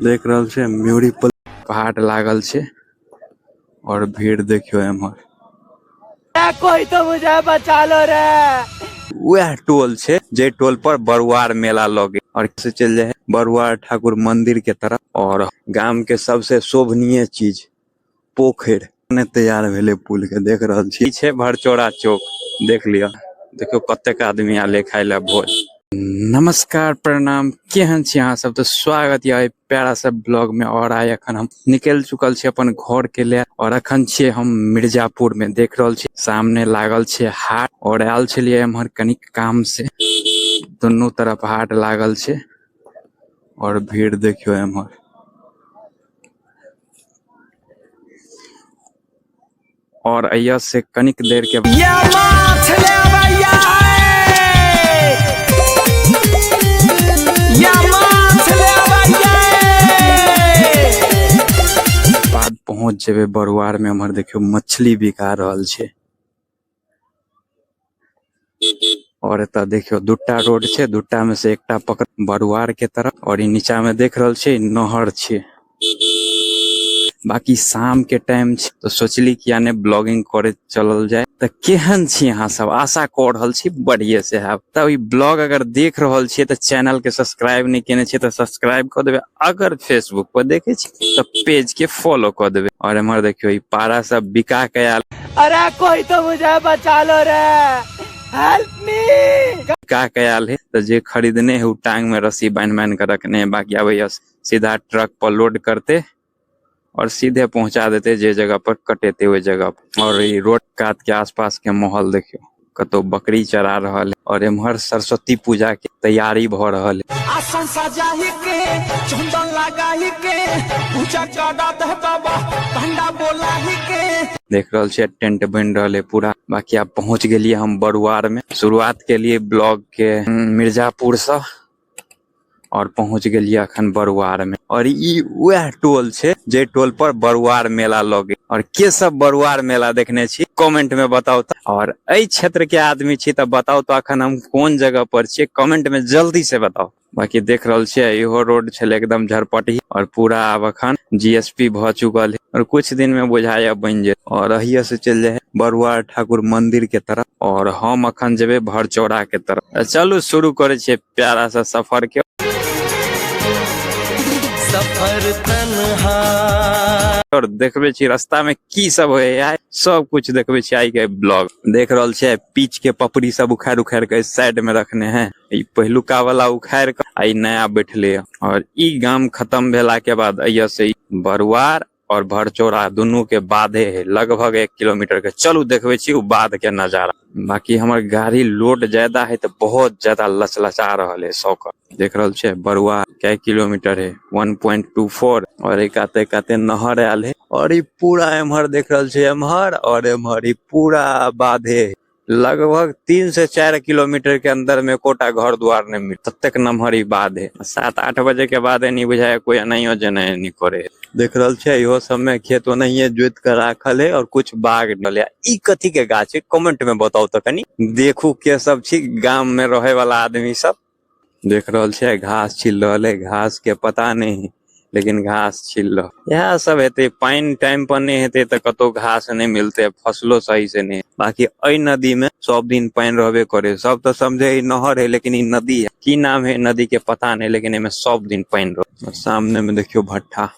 देख रहल छै म्यूरी पर पहाड़ लागल छै और भीड़ देखियो एम्हर। कोई तो मुझे बचा लो रे। वह टोल छै जे टोल पर बरुआर मेला लगे और से चल जाए बरुआर ठाकुर मंदिर के तरफ। और गाम के सबसे शोभनीय चीज पोखर ने तैयार भेले पुल के देख रहल छी। छै भरचौरा चौक देख लियो, देखियो कतेक आदमी आले खाय ले भोज। नमस्कार प्रणाम, केहन छी अहाँ सब? तो स्वागत यऽ प्यारा सा ब्लॉग में। और आइ अखन हम निकल चुकल छी अपन घर के लिए और अखन छियै हम मिर्जापुर में। देख रहल छी सामने लागल छै हाट और आयल छलियै एम्हर कनिक काम से। दुनू तरफ हाट लागल छै और भीड़ देखियो एम्हर। और अइया से कनिक देर के बाद पहुंच जेबे बरुआर में। एम्हर देखियो मछली बिका रहल छै और एतऽ देखियो दूटा रोड छै, दूटा में से एकटा पकड़ बरुआर के तरफ और ई नीचा में देख रहल छै नहर छै। बाकी शाम के टाइम छै तो सोचली कि यानी ब्लॉगिंग करे चलल जाए। तो केहन छी अहाँ सब? आशा कऽ रहल छी बढ़िए से हैब। तब ई ब्लॉग अगर देख रहल छियै तऽ चैनल के सब्सक्राइब नहीं केने छियै तऽ सब्सक्राइब कऽ देबै। अगर फेसबुक पर देखे छी तऽ पेज के फॉलो कऽ देबै। और एम्हर देखियो ई पारा सब बिका के आयल। अरे कोई तो मुझे बचा लो रे, हेल्प मी। बिका के आयल है तऽ जे खरीदने है उ टांग में रस्सी बान्हि बान्हि के रखने है। बाकी आबैया सीधा ट्रक पर लोड करते और सीधे पहुंचा देते जे जगह पर कटेते ओहि जगह पर। और ई रोड कात के आसपास के माहौल देखियो, कतौ बकरी चरा रहल है और एम्हर सरस्वती पूजा के तैयारी भ रहल है। आसन सजाही के, चंदन लगाही के, पूजा करत है बाबा पंडा बोलाही के। देख रहल छियै टेंट बनि रहल है पूरा। बाकी आब पहुंच गेलियै हम बरुआर में। शुरुआत के लिए ब्लॉग के मिर्जापुर से और पहुंच गेलियै अखन बरुआर में। और ई वएह टोल छै जे टोल पर बरुआर मेला लगे। और के सब बरुआर मेला देखने छी कमेंट में बताउ त। और एहि क्षेत्र के आदमी छी त बताउ त अखन हम कोन जगह पर छियै, कमेंट में जल्दी से बताउ। बाकी देख रहल छियै इहो रोड छलै एकदम झरपटी और पूरा आब अखन जीएसपी भ चुकल है और कुछ दिन में बुझाया बनि जेत। और अहिया से चलि जाय बरुआर ठाकुर मंदिर के तरफ और हम अखन जेबै भरचौरा के तरफ। चलू शुरू करै छियै प्यारा सा सफर के। सफर तन्हा। और देखबे छी रास्ता में की सब होय है, सब कुछ देखबे छी आई के ब्लॉग। देख रहल छियै पीच के पपड़ी सब उखाड़ उखाड़ के साइड में रखने हैं। ई पहिलुका वाला उखाड़ के आ ई नया बैठले है। और ई गाम खत्म भेला के बाद अइया से बरुआर और भरचौरा दुनू के बाधे है लगभग 1 किलोमीटर के। चलू देखबे छी उ बाध के नजारा। बाकी हमर गाड़ी लोड ज्यादा है तो बहुत ज्यादा लचलचा रहल है शौक। देख रहल छियै बरुआ कै किलोमीटर है, 1.24। और एक काते काते नहर आयल है और ई पूरा एम्हर देख रहल छियै एम्हर और एम्हर ई पूरा बाधे है। लगभग 3 से 4 किलोमीटर के अंदर में एकोटा घर द्वार नहीं मिल, ततेक नमहर ई बाध है। 7-8 बजे के बाद एनी बुझाय कोई एनाहियो जेना एनी करे है। देख रहल छियै इहो सब में खेत ओनाहिये जोत के राखल है और कुछ बाग डल है। ई कथी के गाछ है कमेंट में बताउ त कनी। देखू के सब छी गाम में रहे वाला आदमी सब। देख रहल छियै घास छिल रहल है, घास के पता नहीं लेकिन घास छिल रहल। इएह सब हेतै, पानि टाइम पर नहि हेतै तऽ कतौ घास नहि मिलतै, फसलो सही से नहि। बाकी एहि नदी में सब दिन पानि रहबे करे। सब तऽ समझे ई नहर है लेकिन ई नदी है, की नाम है नदी के पता नहीं, लेकिन एहिमे सब दिन पानि रह। सामने में देखियो भट्ठा,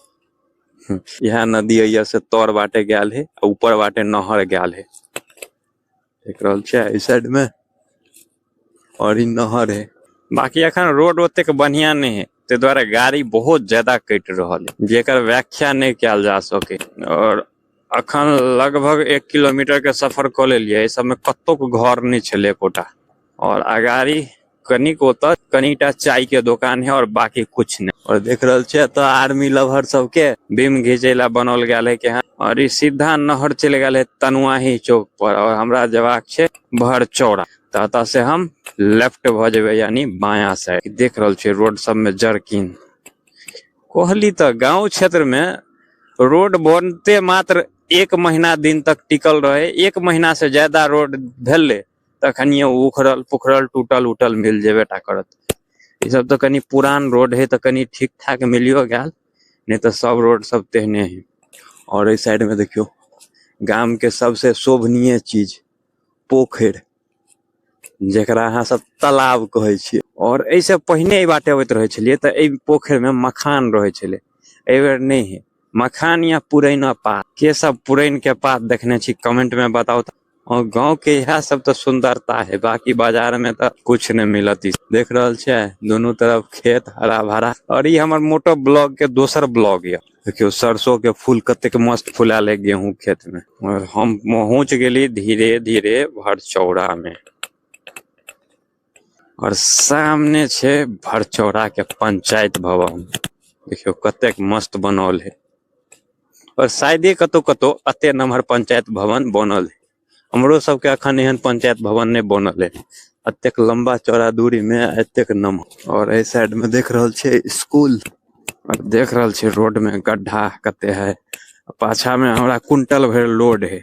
इएह नदी है से तर बाटे गेल है, ऊपर बाटे नहर गेल है। देख रहल छियै एहि साइड में और ई नहर है। बाकी अखन रोड ओतेक बढ़िया नहीं है, ताहि दुआरे गाड़ी बहुत ज्यादा कटि रहल है, जेकर व्याख्या नहीं कयल जा सके। और अखन लगभग 1 किलोमीटर के सफर कऽ लेलियै, एहि सबमे कतौक घर नहीं छलै एकोटा। और अगाड़ी कनिक ओतऽ कनिटा चाय के दोकान है और बाकी कुछ नहीं। और देख रहल छियै एतऽ आर्मी लवर सबके बीम घिचै ला बनल गेल है के हन। और ई सीधा नहर चलि गेल है तनुआही चौक पर और हमरा जेबाक छै भरचौरा, तऽ एतऽ से हम लेफ्ट भऽ जेबै यानी बायां साइड। देख रहल छियै रोड सब में जर्किन। कहली तऽ गांव क्षेत्र में रोड बनते मात्र 1 महीना दिन तक टिकल रहे, 1 महीना से ज्यादा रोड भेलै तखनिये उखड़ल पुखड़ल टूटल उटल मिल जेबे टा करत। ई सब तऽ कनि पुरान रोड है तऽ कनि ठीक ठाक मिलियो गेल, नहीं तो सब रोड सब तेहने है। और एहि साइड में देखियो गाम के सबसे शोभनीय चीज पोखरि, जेकरा अहाँ सब तालाब कहै छियै। और एहिसँ पहिने एहि बाटे अबैत रहै छलियै तऽ एहि पोखरि में मखान रहै छलै, एहि बेर नहि है मखान या पुरैना पात। के सब पुरैन के पात देखने छी कमेंट में बताउ। और गांव के इएह सब तो सुंदरता है, बाकी बाजार में तो कुछ नहीं मिलत। देख रहल छे दोनों तरफ खेत हरा भरा। और ये हमर मोटो ब्लॉग के दोसर ब्लॉग ये। देखियो सरसों के फूल कतेक मस्त फुलाल है गेहूं खेत में। और हम पहुंच गेली धीरे धीरे भरचौरा में, और सामने छे भरचौरा के पंचायत भवन। देखियो कतेक मस्त बनल है। और शायदे कतो कतो अते नमहर पंचायत भवन बनल है। हमरो सबके अखन एहन पंचायत भवन नहीं बनल है, अतेक लंबा चौड़ा दूरी में एतेक नमहर। और एहि साइड में देख रहल छे स्कूल, और देख रहल छे रोड में गड्ढा कते है। पाछा में हमरा कुंटल भर लोड है,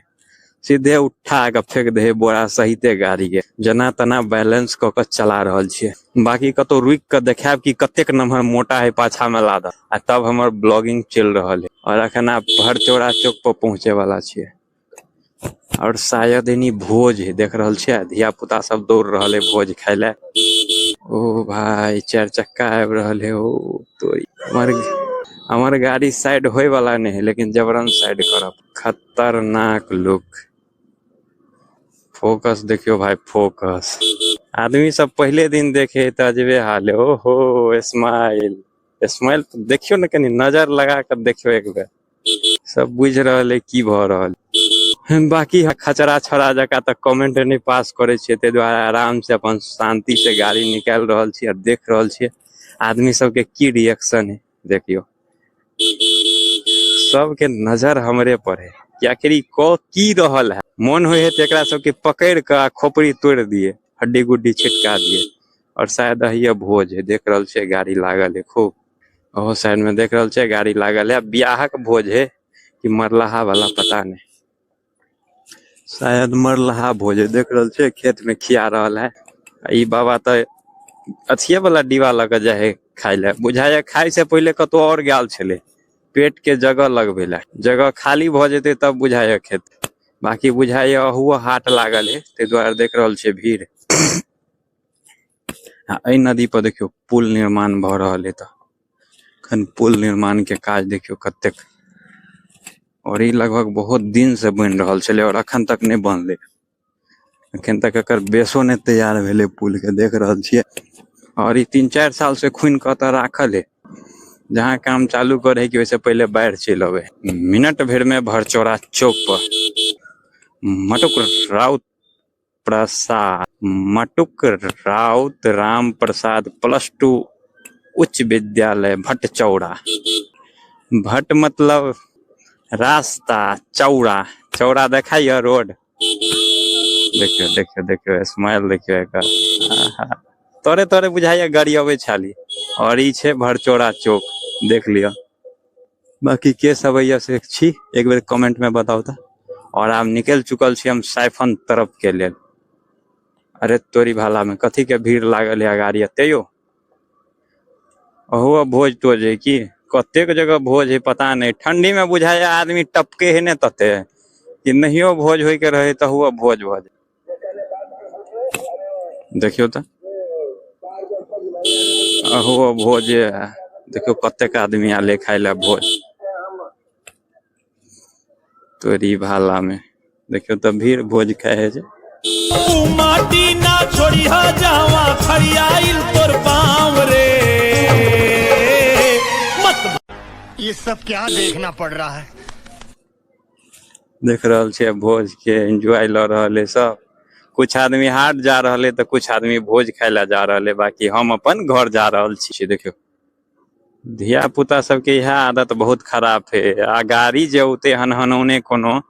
सीधे उठा के फेंक दे है बोरा सहिते गाड़ी के। जना तना बैलेंस क के चला रहल छे। बाकी कतो रुक के देखाब कि कतेक नमहर मोटा है पाछा में लादल, आ तब हमर ब्लॉगिंग चल रहल है। और अखन आप भरचौरा चौक पर पहुंचे वाला छे। और शायद एनी भोज है, देख रहल छे धिया पुता सब दौड़ रहल है भोज खाय ले। ओ भाई चार चक्का आबि रहल है। ओ तो हमर गाड़ी साइड होय वाला नहीं है, लेकिन जबरन साइड करब। खतरनाक लुक, फोकस देखियो भाई फोकस। आदमी सब पहले दिन देखे त अजबे हाल है। ओहो स्माइल स्माइल तो देखियो ने, कनी नजर लगा के देखियो एक बेर, सब बुझ रहल है की भ रहल है। बाकी खचरा छड़ा जका त कमेंट नहीं पास करे छियै, ताहि दुआरे आराम से अपन शांति से गाड़ी निकालि रहल छी आ देख रहल छियै आदमी सबके की रिएक्शन है। देखियो सबके नजर हमरे पर है कि आखिर ई क की रहल है। मन होय है त एकरा सबके पकड़ के आ खोपड़ी तोड़ दिए, हड्डी गुड्डी छिटका दिए। और शायद अहिए भोज है, देख रहल छियै गाड़ी लागल है खूब। ओहो साइड में देख रहल छियै गाड़ी लागल है। ब्याहक भोज है कि मरलाहा वाला पता नहीं, शायद मरलाहा भोज है। देख रहल छियै खेत में खिया रहल है। ई बाबा त अथिये वाला डिब्बा लऽ के जाय है खाय ले, बुझाय खाय से पहिले कतौ और गेल छलै पेट के जगह लगबै ले। जगह खाली भ जेतै तब बुझाय खेत। बाकी बुझाय अहुओ हाट लागल है, ताहि दुआरे देख रहल छियै भीड़। आ एहि नदी पर देखियो पुल निर्माण भ रहल है। त अखन पुल निर्माण के काज देखियो कतेक, और ई लगभग बहुत दिन से बनि रहल छलै और अखन तक नहीं बनलै। अखन तक एकर बेसो नहीं तैयार भेलै पुल के, देख रहल छियै। और ई 3-4 साल से खुनि कऽ तऽ राखल है, जहाँ काम चालू करे कि वैसे पहले बाढ़ि चलि अबै। मिनट भरि में भरचौरा चौक पर मटुक राउत प्रसाद, मटुक राउत राम प्रसाद +2 उच्च विद्यालय भटचौरा। भट मतलब रास्ता, चौरा चौरा देखाइए रोड। देखियो देखियो देखियो स्माइल देखियो एकर। तोरे तोरे बुझाइए गाड़ी अबै छाली। और ई छे भरचौरा चौक, देख लियो। बाकी के सब अइया से छी एक बेर कमेंट में बताउ त। और आब निकल चुकल छी हम साइफन तरफ के लेल। अरे तोरी भाला में कथी के भीड़ लागल है गाड़ी एते यो। अहो भोज तोज है की, कतेक जगह भोज है पता नहीं। ठंडी में बुझाया आदमी टपके है ने तते कि नहियो भोज होय के रहे त हुआ भोज भऽ जाय। देखियो त अहो भोज है, देखियो कतेक आदमी आले खाय ले भोज। तोरी भाला में देखियो त भीड़ भोज खाय है जे। तू माटी ना छोड़ी हा जावा खड़ियाइल तोर पाँव रे। मत ये सब क्या देखना पड़ रहा है। देख रहल छियै भोज के एंजॉय ल रहल है सब। कुछ आदमी हाट जा रहल है त कुछ आदमी भोज खाय ला जा रहल है, बाकी हम अपन घर जा रहल छी। देखियो धिया पुता सबके इएह आदत बहुत खराब है। आ गाड़ी जे औते हनहनौने कोनो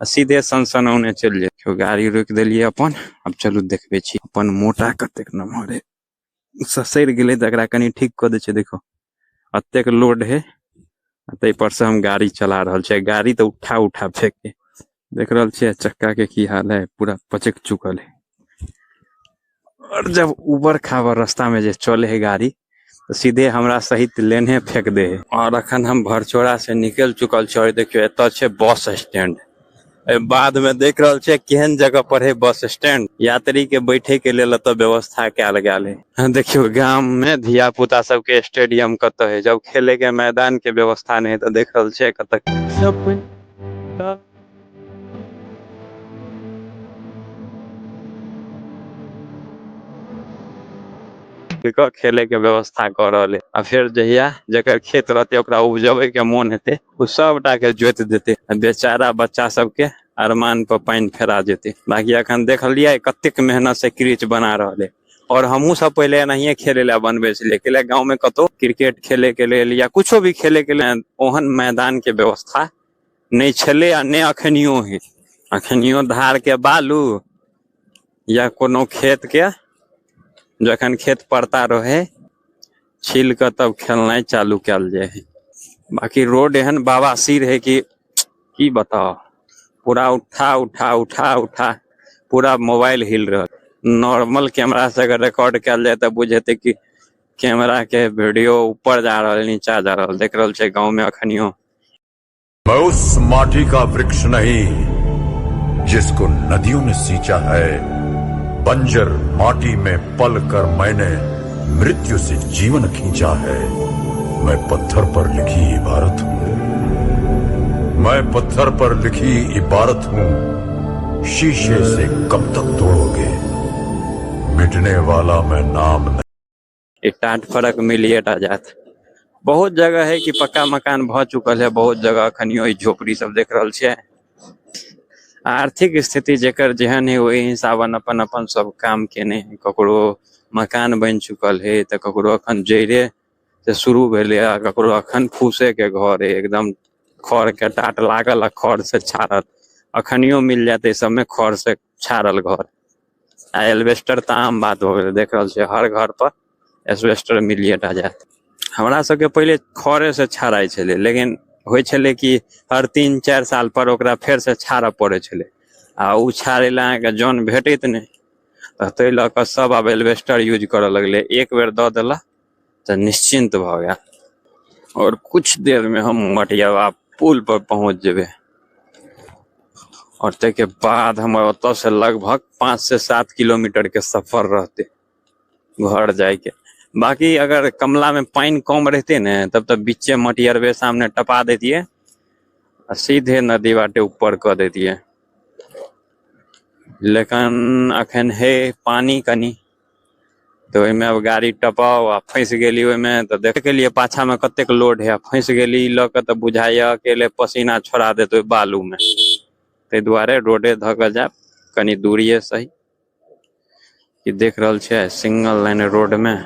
सीधे सनसनौने चलि जेतै। गाड़ी रोकि देलियै अपन, आब चलू देखबै छी अपन मोटा कतेक नमहर है। ससरि गेलै तऽ एकरा कनि ठीक कऽ दै छै। देखो एतेक लोड है, ताहि पर से हम गाड़ी चला रहल छियै। गाड़ी तऽ उठा उठा फेंके देख रहल छियै चक्का के की हाल है, पूरा पचक चुकल है। और जब उबर खाबर रास्ता में जे चले है गाड़ी तऽ सीधे हमरा सहित लेने फेंक दे है। और अखन हम भरचोरा से निकल चुकल छी और देखियो एतऽ छै बस स्टैंड। एहि बाद में देख रहल छियै केहन जगह पर है बस स्टैंड। यात्री के बैठे के लेल एतऽ व्यवस्था कयल गेल है। देखियो गाम में धिया पुता सबके स्टेडियम कतऽ है, जब खेले के मैदान के व्यवस्था नहीं है तऽ देख रहल छियै कतऽ सब खेले के व्यवस्था कऽ रहल है। आ फेर जहिया जकर खेत रहते ओकरा उपजबे के मोन हेते ओ सबटा के जोति देते, बेचारा बच्चा सबके अरमान पर पानि फेरा जेते। बाकी अखन देखलियै कतेक मेहनत से क्रीच बना रहल है। और हमहूँ सब पहिले एनाहिए खेले ला बनबै छलियै, कैला गाँव में कतौ क्रिकेट खेले के लेल या कुछो भी खेले के लेल ओहन मैदान के व्यवस्था नहि छलै आ नहि अखनियो है। अखनियो धार के बालू या कोनो खेत के जखन खेत पड़ता रहे छील के तब खेलनाइ चालू कयल जाइ है। बाकी रोड एहन बवासीर है कि की बताओ, पूरा उठा उठा उठा उठा पूरा मोबाइल हिल रहल। नॉर्मल कैमरा से अगर रिकॉर्ड कयल जाय तऽ बुझेते कि कैमरा के वीडियो ऊपर जा रहल नीचा जा रहल। देख रहल छै गाँव में अखनियो। मैं उस माटी का वृक्ष नहीं जिसको नदियों ने सींचा है, बंजर माटी में पल कर मैंने मृत्यु से जीवन खींचा है। मैं पत्थर पर लिखी इबारत हूँ, मैं पत्थर पर लिखी इबारत हूँ, शीशे से कब तक तोड़ोगे, मिटने वाला मैं नाम नहीं। ई टाट फरक मिलिए टा जात। बहुत जगह है कि पक्का मकान भ चुकल है, बहुत जगह अखनियो ई झोपड़ी सब देख रहल छियै। आर्थिक स्थिति जेकर जेहन है ओहि हिसाबन अपन अपन सब काम केने है। ककरो मकान बनि चुकल है तऽ ककरो अखन जड़े से शुरू भेलै आ ककरो अखन फूसे के घर है, एकदम खर के टाट लागल आ खर से छाड़ल। अखनियो मिल जायत एहि सबमे खर से छाड़ल घर। आ एल्बेस्टर तऽ आम बात भऽ गेलै, देख रहल छियै हर घर पर एस्बेस्टर मिलिए टा जायत। हमरा सबके पहिले खरे से छाड़ाइ छलै, लेकिन होइ छलै कि हर 3-4 साल पर ओकरा फेर से छाड़ऽ पड़ै छलै आ ओ छाड़ै लए अहाँके जन भेटैत नहि, तऽ ताहि लऽ कऽ सब आब एल्बेस्टर यूज करऽ लगलै। एक बेर दऽ देलक तऽ निश्चिन्त भऽ गेल। और कुछ देर में हम मटियावा पुल पर पहुँच जेबै और ताहिके बाद हमर ओतऽ से लगभग 5 से 7 किलोमीटर के सफर रहते घर जायके। बाकी अगर कमला में पानि कम रहते ने तब तऽ बीचे मटियरबे सामने टपा देतिये आ सीधे नदी बाटे ऊपर कऽ देतिये, लेकिन अखन है पानी कनी तऽ ओहिमे अब गाड़ी टपाउ आ फँसि गेली ओहिमे तऽ देख के लिए पाछा में कतेक लोड है, फँसि गेली लऽ के तऽ बुझाइया अकेले पसीना छोड़ा देत ओहि बालू में। ताहि दुआरे रोडे धऽ कऽ जायब कनी दूरिये सही। ई देख रहल छियै सिंगल लाइन रोड में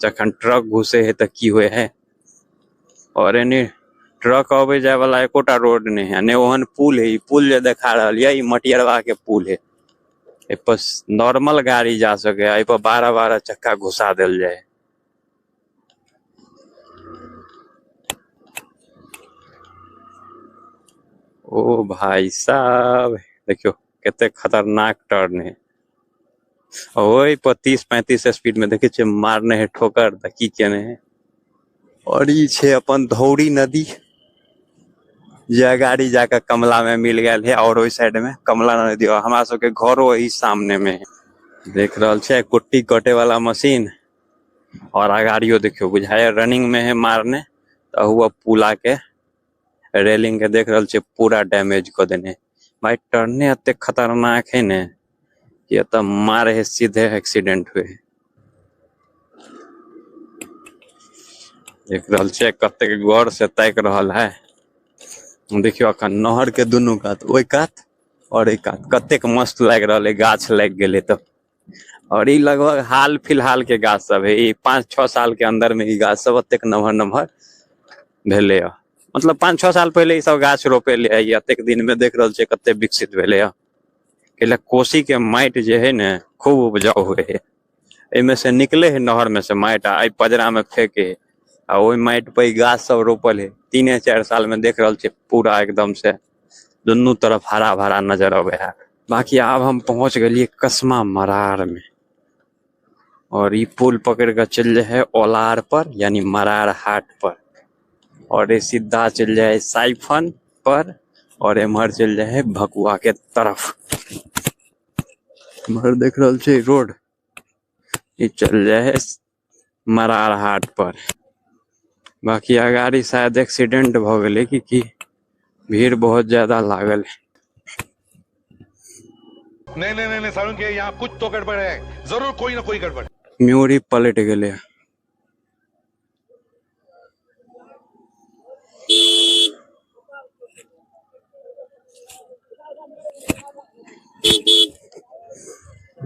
जखन ट्रक घुसे है तऽ की होइ है। और एने ट्रक अबे जाय वाला एकोटा रोड नहीं है, ने ओहन पुल है। ई पुल जे देखा रहल ये ई मटियरवा के पुल है। एहि पर नॉर्मल गाड़ी जा सके है, एहि पर 12-12 चक्का घुसा देल जाय है। ओ भाई साहब देखियो कते खतरनाक टर्न है। ओहि पर 30-35 स्पीड में देखे छियै मारने है ठोकर तऽ की केने है। और ई छै अपन धौरी नदी जे अगाड़ी जाके कमला में मिल गेल है। और ओहि साइड में कमला नदी और हमरा सबके घरो एही सामने में है। देख रहल छै कुट्टी कटे वाला मशीन और अगाड़ियो देखियो बुझाय रनिंग में है मारने तऽ हुआ पुला के रेलिंग के देख रहल छै पूरा डैमेज कऽ देने। भाई टर्ने एते खतरनाक है ने कि एतऽ मारे है सीधे एक्सीडेंट हुए है। देख रहल छै कतेक गौर से ताकि रहल है। देखियो अखन नहर के दुनू कात, ओहि कात और एहि कात कतेक मस्त लागि रहल है, गाछ लागि गेलै तऽ। और ई लगभग हाल फिलहाल के गाछ सब है, ई 5-6 साल के अंदर में ई गाछ सब एतेक नमहर नमहर भेलै हँ। मतलब 5-6 साल पहिले ई सब गाछ रोपेले है, ई एतेक दिन में देख रहल छियै कते विकसित भेलै हँ। कैला कोसी के माटि जे है ने खूब उपजाऊ होइ है, एहिमे से निकले है नहर में से माटि आ एहि पजरा में फेंके है आ ओहि माटि पर ई गाछ सब रोपल है। 3-4 साल में देख रहल छियै पूरा एकदम से दुनू तरफ हरा भरा नजर अबे है। बाकी आब हम पहुंच गेलियै कसमा मरार में और ई पुल पकड़ के चल जाए है ओलार पर यानी मरार हाट पर और ये सीधा चल जाए है साइफन पर और एम्हर चल जाए है भकुआ के तरफ। एम्हर देख रहल छै रोड, ई चल जाए है मरार हाट पर। बाकी अगाड़ी शायद एक्सीडेंट भ गेले की भीड़ बहुत ज्यादा लागल है। नहीं नहीं नहीं सारुण के यहाँ कुछ तो गड़बड़ है, जरूर कोई ना कोई गड़बड़। म्योरी पलट गेले।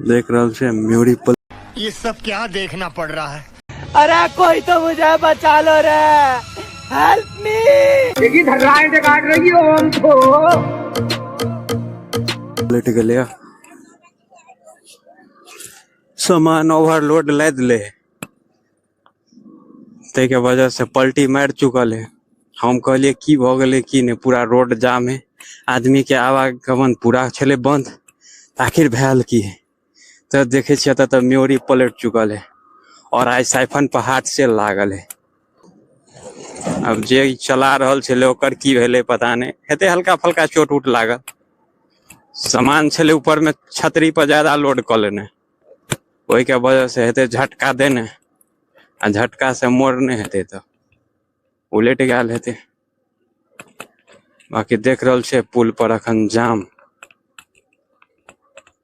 देख रहल छै म्योरी पल। ये सब क्या देखना पड़ रहा है? अरे कोई तो मुझे बचा लो रे, हेल्प मी। पलट गेले, सामान ओवरलोड लादि ले, ताहि के वजह से पलटी मारि चुकल है। हम कहलिए की भ गेलै की नहीं, पूरा रोड जाम है, आदमी के आवागमन पूरा छलै बंद, आखिर भेल की है? तो देखे छियै तऽ म्योरी पलटि चुकल है और आइ साइफन पर हाथ से लागल है। अब जे चला रहल छलै ओकर की भेलै पता नहीं, हेतै हल्का फल्का चोट उट लागल। सामान छलै ऊपर में छतरी पर ज्यादा लोड कऽ लेने, ओहि के वजह से हेतै झटका देने, आ झटका से मोड़ नहीं हेतै तऽ उलटि गेल हेतै। बाकी देख रहल छै पुल पर अखन जाम।